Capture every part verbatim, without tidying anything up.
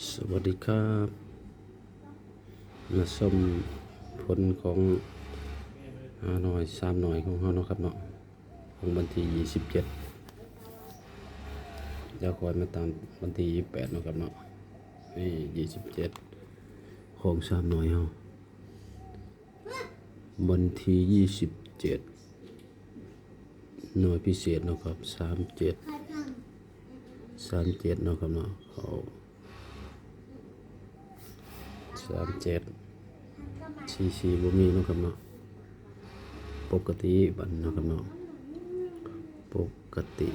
สวัสดีครับ มาชมผลของฮานอยสามหน่อยของเฮาเนาะครับเนาะ ของวันที่ยี่สิบเจ็ด แล้วค่อยมาตามวันที่ยี่สิบแปดเนาะครับเนาะ นี่ ยี่สิบเจ็ด ของสามหน่อยเฮา วันที่ยี่สิบเจ็ด หน่วยพิเศษเนาะครับ สามเจ็ด สามเจ็ดเนาะครับเนาะ เขา สามเจ็ด สี่สี่ บ่มีเนาะครับเนาะ ปกติบัดเนาะครับเนาะ ปกติ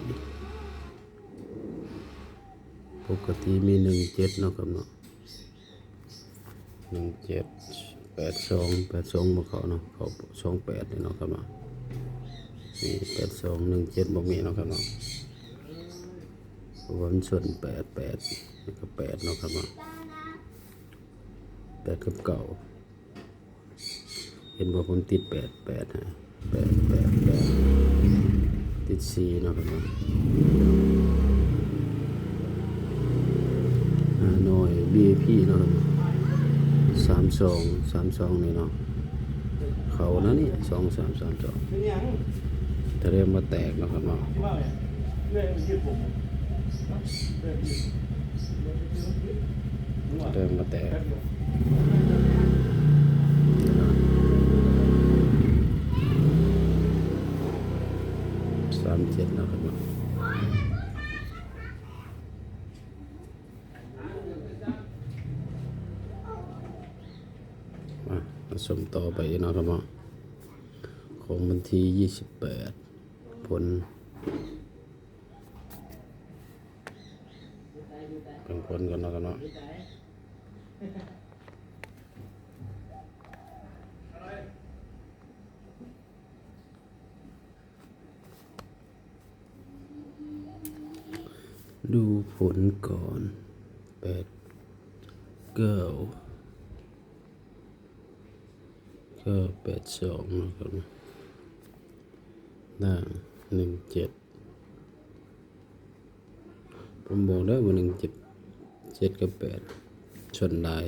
ปกติมี หนึ่งเจ็ด เนาะครับเนาะ หนึ่งเจ็ด แปดสอง แปดสอง บ่เข้าเนาะ เข้า สองแปด นี่เนาะครับเนาะ นี่ แปดสอง หนึ่งเจ็ด บ่มีเนาะครับเนาะ เพราะว่ามันชน แปดแปด แล้วก็ แปด เนาะครับเนาะ แปด กับ เก้า เห็นบ่ ผมติด แปดแปด ฮะ แปดแปดแปด ติด สี่ เนาะครับเนาะ ฮานอย วี ไอ พี เนาะครับ สามสอง สามสอง นี่เนาะ เขานะนี่ สองสามสามสอง เป็นหยัง แต่เริ่มมาแตกเนาะครับเนาะ ที่ว่าเนี่ยเรื่องมันยืดผม เริ่มมาแตก แป๊บเดียว สามเจ็ด เนาะครับเนาะ อ่ะ มาชมต่อไปเนาะครับเนาะ ของวันที่ยี่สิบแปด ผล เป็นผลกันเนาะครับเนาะ ดูผลก่อน แปดเก้า เก้าแปดสอง นะครับ ล่าง หนึ่งเจ็ด ผมบอกแล้วว่า หนึ่งเจ็ด เจ็ด กับ แปด ชนหลาย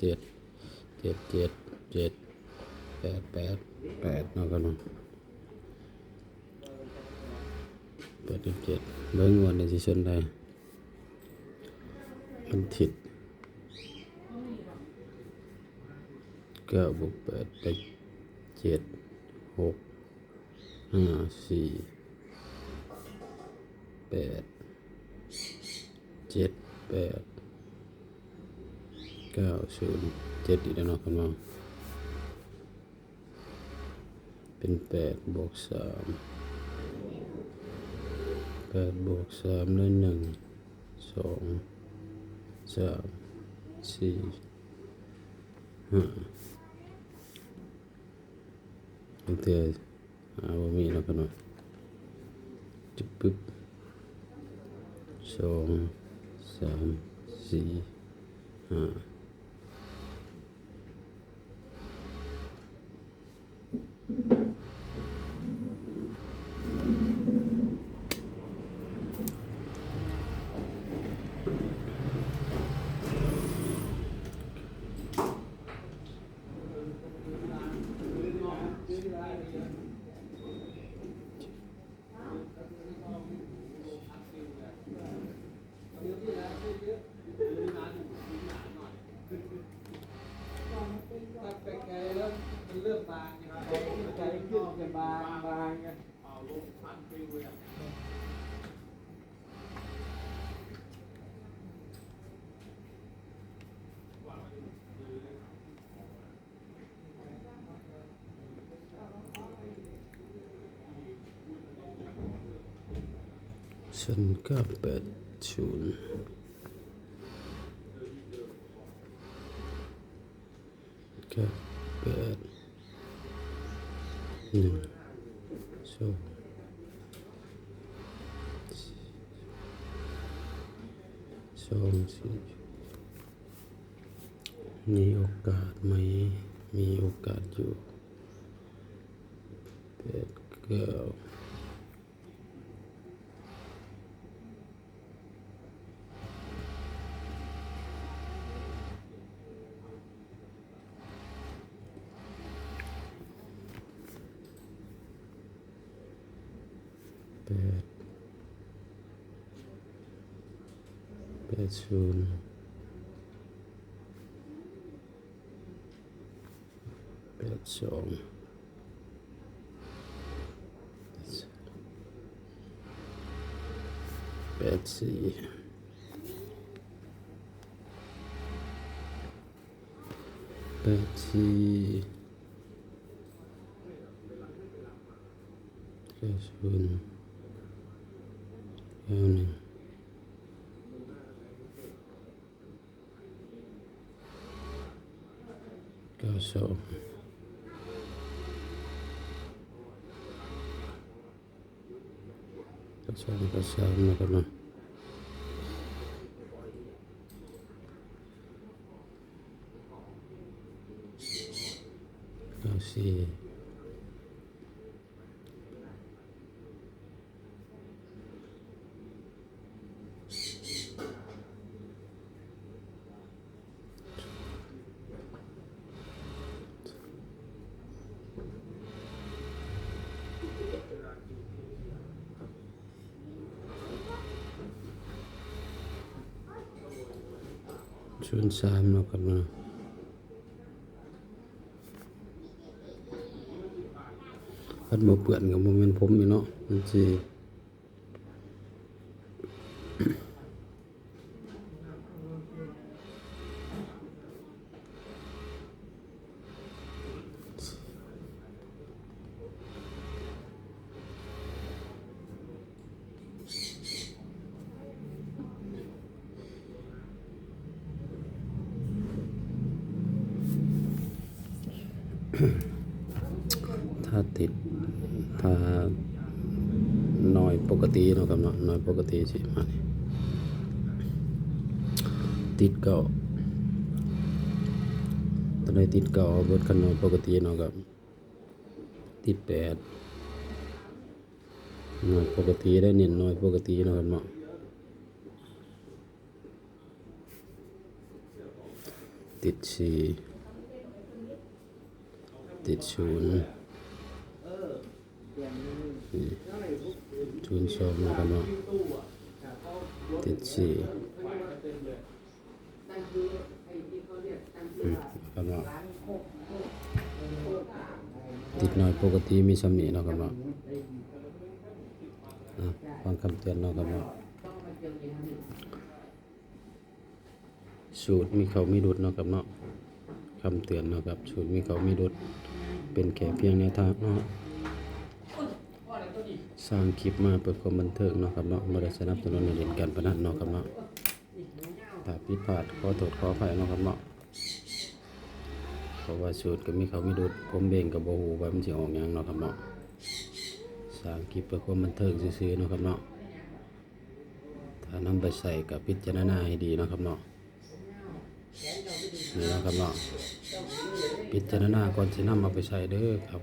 เจ็ด เจ็ด เจ็ด เจ็ด แปด แปด แปด เนาะครับเนาะ แปด กับ เจ็ด เบิ่งงวดนี้สิชนได้ วันอาทิตย์ เก้า บวก แปด ได้ เจ็ด หก ห้า สี่ แปด เจ็ด แปด เก้า ศูนย์ เจ็ด อีกแล้วเนาะครับเนาะ เป็น แปด บวก สาม แปด บวก สาม ได้ หนึ่ง สอง สาม สี่ ห้า ตั้งแต่ หาบ่มีแล้วกันเนาะ จึ๊บปึ๊บ สอง สาม สี่ ห้า ศูนย์เก้าแปดศูนย์ เก้าแปด หนึ่ง สอง สอง สี่ มีโอกาสไหม มีโอกาสอยู่ แปดเก้า เ แปด แปดศูนย์ แปดสอง แปดสี่ แปดสี่ เก้าศูนย์ เก้าหนึ่ง เก้าสอง เก้าสอง เก้าสาม นะครับเนาะ เก้าสี่ ศูนย์สาม เนาะครับเนาะ คันบ่เปื้อนก็บ่แม่นผมนี่เนาะ มันสิ ถ้าติด ถ้าน้อยปกติเนาะครับเนาะ น้อยปกติสิมานี่ ติดเก้า ตัวใดติดเก้าเบิด คันน้อยปกติเนาะครับ ติดแปด น้อยปกติได้ เน้นน้อยปกติเนาะครับเนาะ ติดสี่ ติดศูนย์ นี่ ศูนย์สอง นะครับเนาะ ติดสี่ อืม ครับเนาะ ติดน้อยปกติมีส่ำนี้เนาะครับเนาะ อ่ะ ฟังคำเตือนเนาะครับเนาะ สูตรมีเข้ามีหลุดเนาะครับเนาะ คำเตือนเนาะครับ สูตรมีเข้ามีหลุด เป็นแค่เพียงแนวทางเนาะ สร้างคลิปมาเพื่อความบันเทิงเนาะครับเนาะ บ่ได้สนับสนุนให้เล่นการพนันเนาะครับเนาะ ถ้าผิดพลาดขอโทษขออภัยเนาะครับเนาะ เพราะว่าสูตรก็มีเข้ามีหลุด ผมเองก็บ่ฮู้ว่ามันสิออกหยังเนาะครับเนาะ สร้างคลิปเพื่อความบันเทิงซื่อๆเนาะครับเนาะ ถ้านำไปใช้ก็พิจารณาให้ดีเนาะครับเนาะ นี่เนาะครับเนาะ พิจารณาก่อนสินำเอาไปใช้เด้อครับ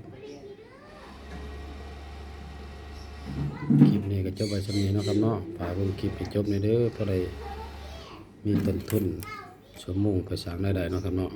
คลิปนี้ก็จบไว้ส่ำนี้เนาะครับเนาะ ฝากเบิ่งคลิปให้จบแหน่เด้อ พอได้มีต้นทุนชั่วโมงไปสร้างรายได้เนาะครับเนาะ